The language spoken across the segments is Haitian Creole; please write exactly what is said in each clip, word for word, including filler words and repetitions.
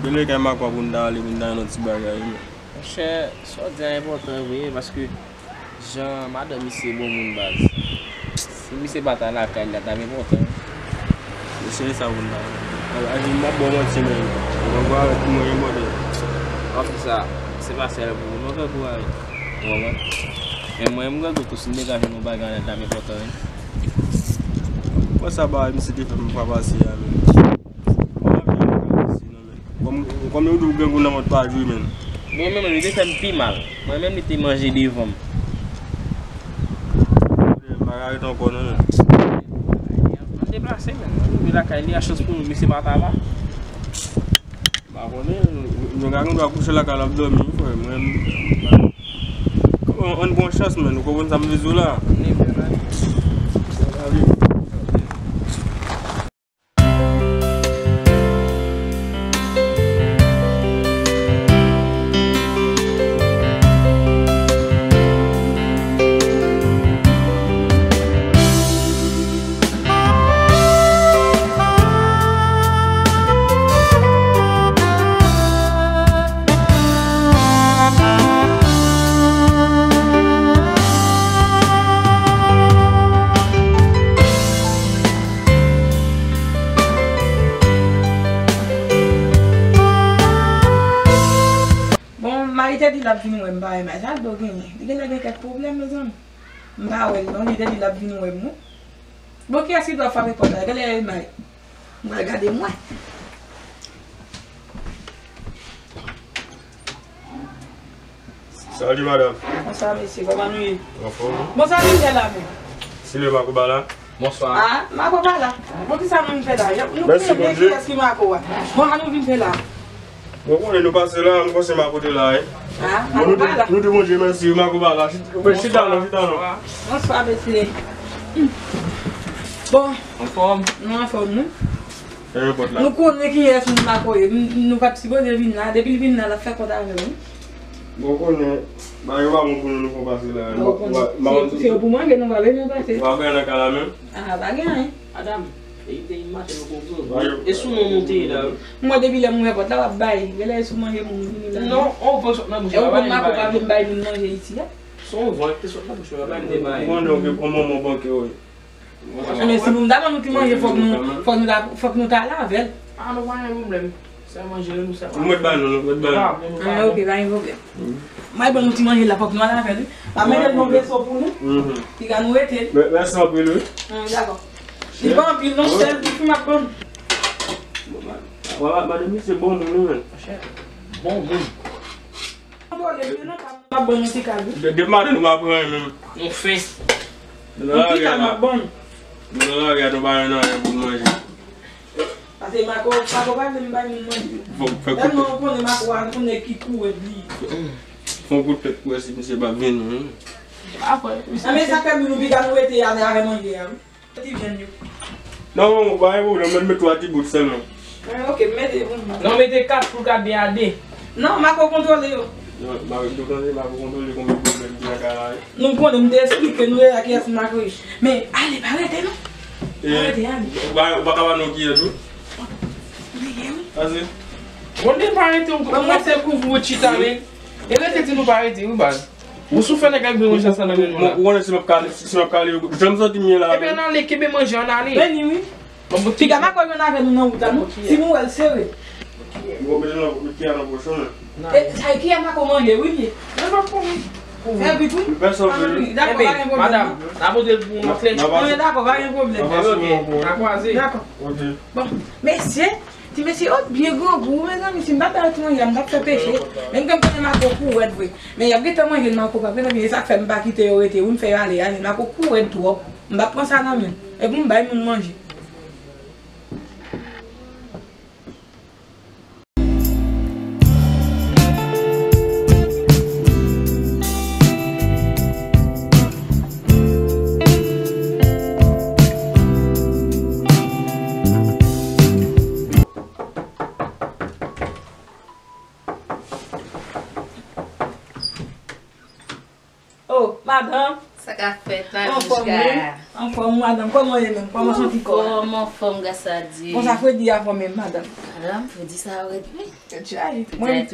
Vle kay Mako pou n ta ale, pou n ta jwenn yon ti bagay, men. Monchè, sa w di a enpòtan vre, paske jan madanm misye bon moun baz. Si misye pa ta lakay li, la t ap enpòtan. Mesye, sa pou n ta. Al, al, m ap ba w manti, men. Mwen vwa avèk pou mwen, enpòtan. W ap fè sa, se pa sèl pou ou, non, fè kou avèk. Ou konprann? Men mwen, m gade tou, si m degaje nou bagay, la t ap enpòtan, wi. Mwen sa ba misye te fè m fwa pase a, men. Kòm, kòm yo di w grangou nan vant pa jwe, men. Mwen menm, li te fè m pi mal. Mwen menm, li te manje devan m. M pa ka ret ankò, non, men. Ann deplase, men. Ann rive lakay li, a chans pou nou, misye pa ta la. M pa konnen, nou ka gen dwa kouche lakay la ap dòmi, wi, frè. Mwen, kòman, ann pran chans, men. Ou konprann sa m vle di w la? Ann deplase. Bon, Mayi te di l ap vin wè m, pa wè Mayi. Sa l do genyen? Li genlè gen kèk pwoblèm, mezanmi. M pa wè l non, li te di l ap vin wè m, wi. Bon, kiyès ki dwe frape pòt la? Genlè e Mayi. M pral gade m wè. Salut madame. Bonswa mesye, kòman nou ye? Anfòm, wi. Bon, sa nou vin fè la menm? Silye Makoba la. Bonswa. Ah, Makoba la. Bon, kisa nou vin fè la? Nou konnen byen kiyès ki Mako a. Bon, sa nou vin fè la? Bon, konnen nou pase la, m panse Mako te la, wi. Ah, Makoba la. Nou di Bondye mèsi, wi, Makoba la. Chita non, chita non. Bonswa mesye. Bon. Anfòm? Nou anfòm, wi. Fèmen pòt la. Nou konnen kiyès moun Mako ye. Nou pa t sipoze vin la. Depi l vin la, l ap fè kont avè nou. Bon, konnen, bagay yo pa bon pou nou, nou fè pase la. Se pou manje, nou pa bezwen pase. W ap gade nan kay la menm? Ah, pa gen anyen. Madanm, e te maten nou konprann. E sou non nou te ye la, wi. Mwen depi lè m ouvè pòt la, w ap bay. Genlè e sou manje moun vini la. Non, on van sot nan bouch la. E ou konn Mako pa vle m bay moun manje isi a? Se on van ki te sot nan bouch la, bay m te bay. Ou konnen w gen on manman banke, wi. Men si nou ta ban nou ti manje, fòk nou, fòk nou ta, fòk nou ta al avè l. Ah, nou pa gen pwoblèm. Sèlman jere nou, sèlman. Nou mèt ba nou, nou mèt ba nou. Ah, ok, pa gen pwoblèm. M al ban nou ti manje la, fòk nou al avè l, wi. Pa mete l nan veso pou nou. Piga nou rete. Mèsi anpil, wi. Dakò. Li pa anpil, non, sèl ti fi m ap ban nou. Madanm misye bon moun, wi, men. Bon moun. Kontwole m, non, m ap ban nou ti kal, wi. De, depi maten nou pa pran anyen menm. Nou fen. Nou nan lari a, m ap ban nou. Nou nan lari a, nou pa jwenn anyen pou n manje. Paske Mako, Mako pa vle m bay moun manje. Fòk fè kout tèt. Tèlman ou konnen Mako a, ou konnen ki kourèd li ye. Fè yon kout tèt pou wè si misye pa vini, wi. Anben sa k fè nou piga nou rete a avè manje a, wi. Ti vyann yo. Non, pa gen pwoblèm, mwen met twa ti bout sèlman. Ah, ok, m mete pou mwen. Non, mete kat pou l ka de a de. Non, Mako kontwole yo. Non, Mako kontwole, Mako kontwole konbyen pwoblèm ki nan kay la, wi. Nou konnen, m te esplike nou deja kiyès Mako ye. Men, ale, pa rete non. Pa rete, ale. Ou pa, ou pa ka ba nou kiyès tou? Pase. Bon, de pa rete, ou kòmanse kouvri ou chita, men. E rete di nou pa rete, wi, baz. Ou sou fè nèg la gen manje sa nan men nou la. Ou konnen si m ap kale, si m ap kale, jan m santi m ye la. Ebyen, ann ale, kenbe manje, ann ale. Vini, wi. Piga Mako jwenn avè nou nan wout la, non. Si nou wè l sere. Bon, mete nan, mete a nan poch ou, men. E, sa, ki a Mako manje, wi, li ye. Mwen pa konnen. Fè vit, wi. Mèsi anpil. Dakò, pa gen pwoblèm. Madam, n a pote l pou nou klè. Dakò, pa gen pwoblèm. Ok, n a kwaze. Dakò. Ok. Bon, mesye, ti mesye yo byen grangou, mezanmi, si m pa t bay yo ti manje a, m t ap fè peche. Menm ke m konnen Mako kourèd vre. Men y ap gentan manje l, Mako p ap gentan vini. E sa k fè m pa kite yo rete, wi, m fè yo ale a, men Mako kourèd twòp. M p ap pran sa nan men l. E pou m bay moun manje. Oh, madanm. Sa k ap fèt, la? Anfòm, wi. Anfòm, madanm. Kòman w ye menm? Kòman santi kò a? Anfòm, anfòm, gras a Dye. Bon, sa fredi a fò menm, madanm. Madanm, fredi sa rèd, wi. Tèt chaje. Mwen,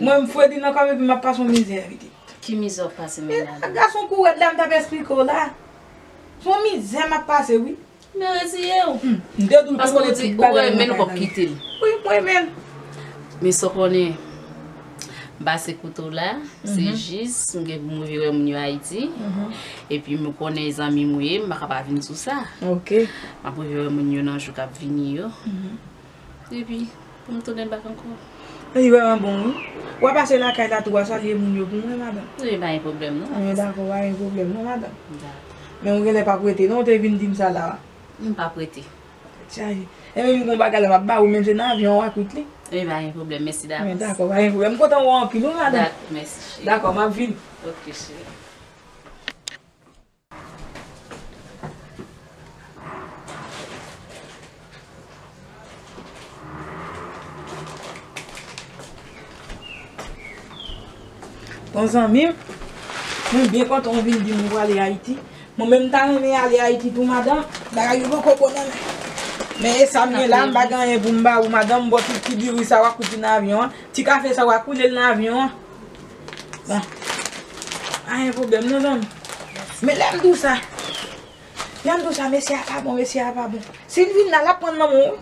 mwen m fredi nan kò m epi m ap pase yon mizè, pitit. Ki mizè w ap pase, Mèlani? Gason kou rèd la, m t ap esplike w la. Se yon mizè m ap pase, wi. Men reziye w. Hmm, m te di w, paske w di ou renmen l, ou p ap kite l. Wi, mwen renmen l. Men sa w konnen, m pase kote w la, se jis m gen pou m rive wè moun yo Ayiti. Epi m konnen zanmi m ou ye, m pa ka pa vin sou sa. Ok. M ap rive wè moun yo nan jou k ap vini yo. Epi, pou m tounen bak ankò. Li vrèman bon, wi. W a pase lakay la tou, w a salye moun yo pou mwen, madanm. Wi, pa gen pwoblèm, non. Wi, dakò, pa gen pwoblèm, non, madanm. Dakò. Men ou genlè p ap rete, non, ou te vin di m sa la. M p ap rete. Chaje. Enben, m gon bagay la, m ap ba ou, men se nan avyon w a kwit li. Wi, pa gen pwoblèm, mèsi davans. Wi, dakò, pa gen pwoblèm. M kontan wè w anpil, wi, madanm. Dakò, mèsi, cheri. Dakò, m ap vini. Ok, cheri. Bon zanmi m, mwen byen kontan w vin di m ou prale Ayiti. Mwen menm m ta renmen ale Ayiti tou, madanm. Bagay yo poko bon nan men. Men e sa m gen la, m pa gen anyen pou m ba ou, madanm. M ba w ti, ti diri sa w a kwit li nan avyon an. Ti kafe sa w a koule l nan avyon an. Bon. Pa gen pwoblèm non, zanmi. Men lè m di w sa, lè m di w sa, mesye a pa bon, mesye a pa bon. Si l vin la, l ap pran nan men w, wi.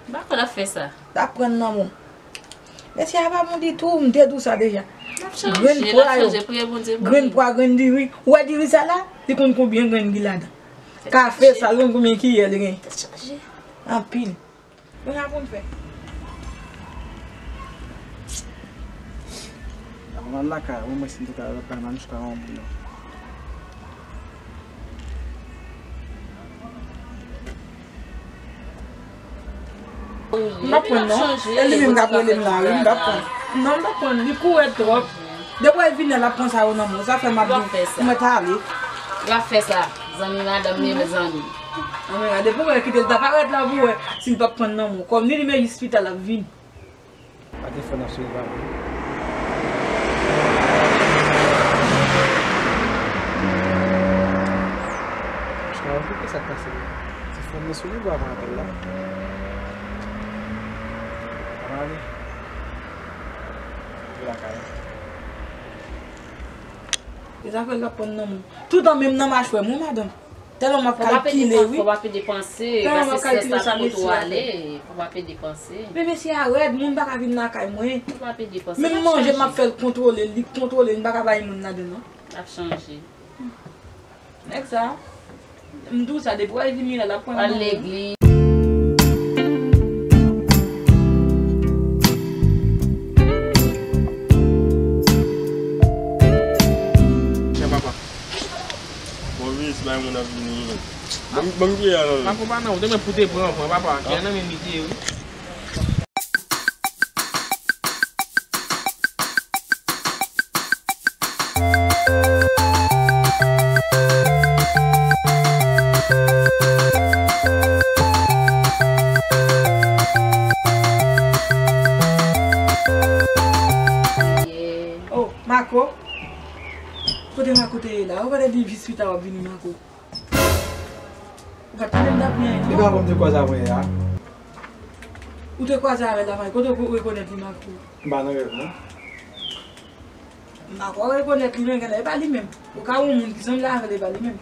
M pa kwè l ap fè sa. L ap pran nan men w. Mesye a pa bon ditou, m te di w sa deja. L ap chanje, l ap chanje, priye Bondye pou li. Grenn pwa, grenn diri. Ou wè diri sa la? Li konn konbyen grenn ki ladan? Kafe sa, l konn konbyen kiyè li gen? Tèt chaje. Anpil. Kounye a pou n fè. Avan m al lakay, mwen, mwen si m te ka al lakay Manouchka yon moun non. M p ap pran non. E li menm k ap rele m la, wi, m p ap pran. Non, m p ap pran, li kou rèd twòp. Depi w al vini, l ap pran sa yo nan men w. Sa fè m ap di w, mwen ta ale. W ap fè sa. Zanmi madanm li, zanmi. Anmwey, depi w wè kite l ta parèt la pou wè si l p ap pran nan men w. Kòm li, li menm jis pita l ap vini. Pa gen fò n ap swiv avè l. Mwen pa konprann sa k pase la. Ti fanm nan sou li, m pa konn apèl la. Ann ale. Vin lakay la. E zafè l ap pran nan men w. Toutan menm nan machwè m, wi, madanm. Tèlman m ap kalkile, wi. Fò w pa pede panse, paske strès la pou kote w ale. Fò w pa pede panse. Men mesye a rèd, moun pa ka vin lakay mwen. Fò w pa pede panse. Menm manje m ap fè l kontwole, li kontwole, m pa ka bay moun ladan non. L ap chanje. Nèg sa, m di w sa, depi w al vini la, l ap pran nan men w. Al legliz. Bon, minis, bay moun ap vini, wi. Ban m, ban m pye a, non. Pako pa nan, ou te mèt pou te pran, pran, papa. Kè nan men misye, wi. Oh, Mako. Kote Mako te ye la? Ou pa te di jis pita w ap vini, Mako? Ou pa t tande m t ap pran yon... Li pa bon m te kwaze avè a. Ou te kwaze avè l la, kote ou rekonèt li, Mako? M pa nan rèv, non. Mako rekonèt li, men genlè e pa li menm. Ou ka wè yon moun ki sanble avè l, e pa li menm.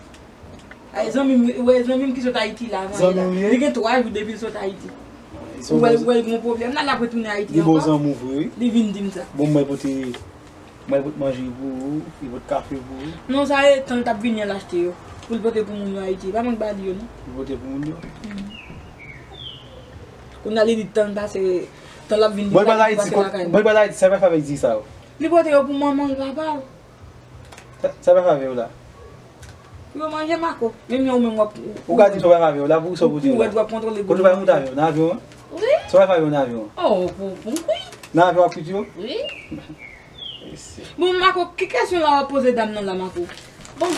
Ay, zanmi m, ou wè zanmi m ki sot Ayiti la, zanmi m ye? Li gen twa jou depi l sot Ayiti. Ou wè, ou wè l gen yon pwoblèm la, l ap retounen Ayiti ankò. Li bon zanmi w vre, wi. Li vin di m sa. Bon, mwen pote Mwen pot manje pou ou, li pot kafe pou ou. Non, sa e tan l t ap vini an l achte yo. Pou l pote pou moun yo Ayiti. Pa mank ba li yo, non. Li pote pou moun yo. Kounye a li di tan l pase, tan l ap vin, li pral pase lakay mwen. Bon, li pral Ayiti, sa fè avèk di sa yo. Li pote yo pou manman l, papa l. Sa, sa fè avè yo la. Pou yo manje Mako. Menm jan ou menm w ap... Ou ka di sa w ap fè avyon la, pou sa w pou di la. Ou wè, w ap kontwole. Kote w pral moute avyon? Nan avyon an? Wi. Sa w ap fè avyon nan avyon an? Oh, pou, pou m kwit. Nan avyon w ap kwit yo? Wi. Mesye. Bon, Mako, ki kesyon la w ap poze dam nan la, Mako? Bon,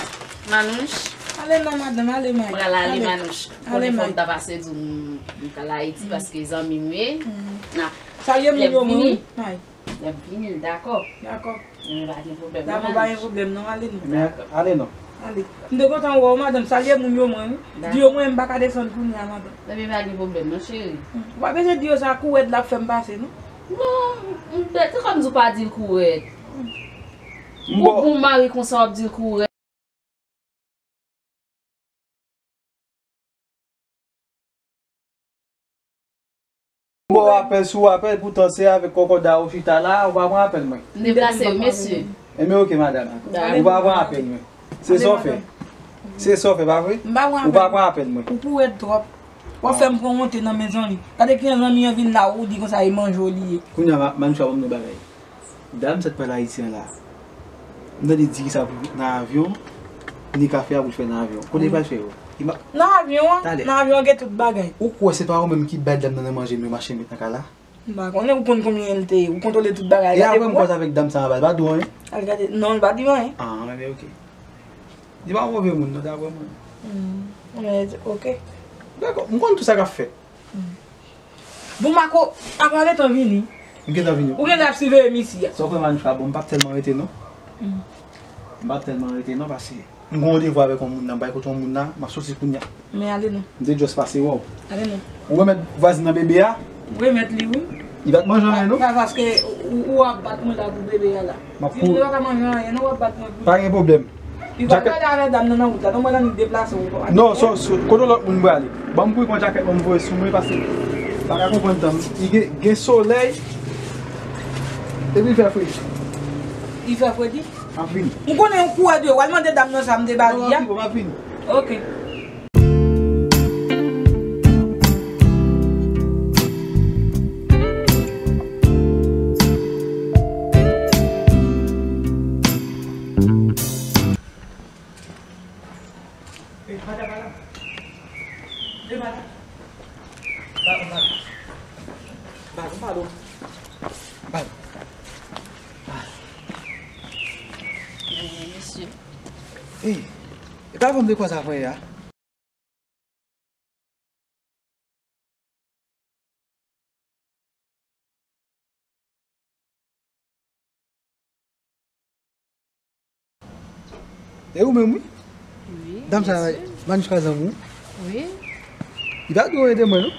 Manouch. Ale non, madanm, ale, May. Pral ale, Manouch. Ale, May. Konnen fò m ta pase di w m, m pral Ayiti, paske zanmi m ye. Salye moun yo, mwen, wi, May. Lè m vini, l dakò. Dakò. Men pa gen pwoblèm non, Manouch. Dakò, pa gen pwoblèm non, ale non. Men ale non. Ale. M te kontan wè w, madanm, salye moun yo mwen, wi. Di yo mwen m pa ka desann kounye a, madanm. Ebyen, pa gen pwoblèm non, cheri. Ou pa bezwen di yo sa, kou rèd la ap fè m pase, non. Non, m bèt, se kòmsi w pa di l kou rèd. Ou bon mari konsa w ap di l kou rèd. M ba w apèl sou apèl, poutan se avèk kòkòda ou chita la, ou pa pran apèl mwen. M deplase wi, mesye. Enben, oke, madanm. Ou pa pran apèl mwen. Se sa w fè. Se sa w fè, pa vre? Ou pa pran apèl mwen. Ou kou rèd twòp. W ap fè m pran wonte nan men zanmi. Gade kijan zanmi an vin la, ou di konsa e manje w li ye. Kounye a, Manouchka, ban m yon bagay. Dam sa t pral Ayiti an la. M tande di ki sa pou nan avyon, ni kafe a pou l fè nan avyon. Kote l pral fè yo? Nan avyon an, nan avyon an gen tout bagay. Ou kwè se pa ou menm ki bay dam nan nan manje m yo mache met nan kay la? M pa konnen, ou konn konbyen l te ye, ou kontwole tout bagay. E apre m koze avèk dam sa anba, l pa di w anyen? Al gade, non, l pa di m anyen. Ah, men oke. Li pa move moun, non, daprè mwen. Hmm, men, oke. Dakò, m konn tout sa k ap fèt. Bon, Marco, apa w gentan vini? M gentan vini. Ou gentan ap siveye misye a? Sa w kwè Manouchka bon, m p ap tèlman rete non. M p ap tèlman rete non, paske m gen yon randevou avèk yon moun nan, m pral kote yon moun nan, m ap soti kounye a. Men ale non. M te just pase wè w. Ale non. Ou remèt vwazin nan bebe a? M remèt li wi. Li pa t manje anyen non? Pa paske ou, ou ap bat mwen la pou bebe a la. M ap kouri. Li pa ka manje anyen non, w ap bat mwen pou li. Pa gen pwoblèm. Li pa prale avèk dam nan nan wout la, non, mwen annik deplase w. Non, so, so, kote lòt moun prale? Ban m kouri pran djakèt mwen m voye sou mwen, paske m pa ka konprann tan m. Li gen, gen solèy, epi l fè fredi. Li fè fredi? M ap vini. M konnen yon kourè dwe, w al mande dam nan sa m te ba li a. Non, m ap vini, m ap vini. Oke. Ey, madam, madam. Ey, madam. Ba, ba. Ba, ba, ba. Ba. Ba. Ey, mesye. Ey, e pa avè w m te kwaze avanyè a? E ou menm, wi? Wi, Manouchka zanmi w? Wi. Li pa di w anyen de mwen, non?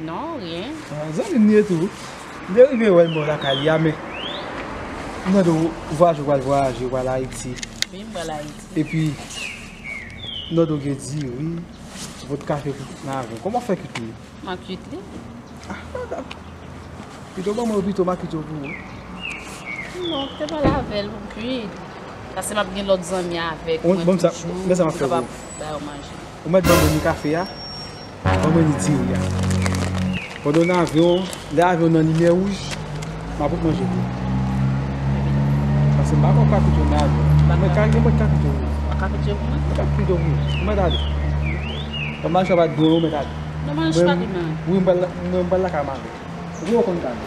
Non, ryen. Ah, zanmi m li ye tou. M te rive wè l bò lakay li a, men m tande w vwayaje, w pral vwayaje, w pral Ayiti. Wi, m pral Ayiti. Epi, m tande w gen diri, vòt kafe pou tout nan avyon. Kòman w fè kuit li? M ap kuit li. Ah, madanm. Pito ban mwen yo, pito m a kuit yo pou ou. Non, te pale avè l pou m kuit. Paske m ap gen lòt zanmi avèk mwen toujou. Bon, sa, men sa m ap fè pou ou. Bay yo manje. Ou mèt ban mwen ni kafe a, ban mwen ni diri a. Pandan w nan avyon, lè avyon nan limyè wouj, m ap pot manje pou ou. Paske m pa kwè w ka kuit yo nan avyon. Mwen ka, mwen ka kuit yo pou ou. Ou ka kuit yo pou mwen? Mwen ka kuit yo pou ou. Ou mèt ale. Ban manje pa t bon, ou mèt ale. Non, manje pa t bon. Wi, m pral, mwen, m pral lakay mwen avè w. Ou konn ka.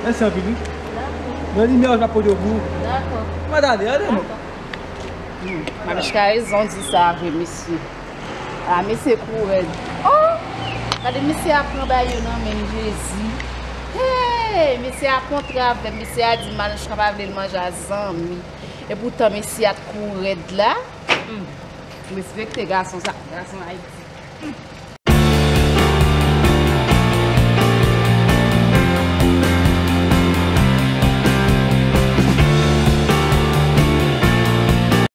Mèsi anpil, wi. Dakò. Nan limyè wouj m ap pote yo pou ou. Dakò. Mwen ale, ale non. Dakò. Manouchka rezon di sa vre, mesye. Ah, mesye kou rèd. Oh! Gade mesye a pran bay yo nan men m, Jezi. Hey! Mesye a kontre avè m, mesye a di Manouchka pa vle l manje a zanmi. Epoutan mesye a t kou rèd la. Hmm. M respekte gason sa, gason Ayiti. Hmm.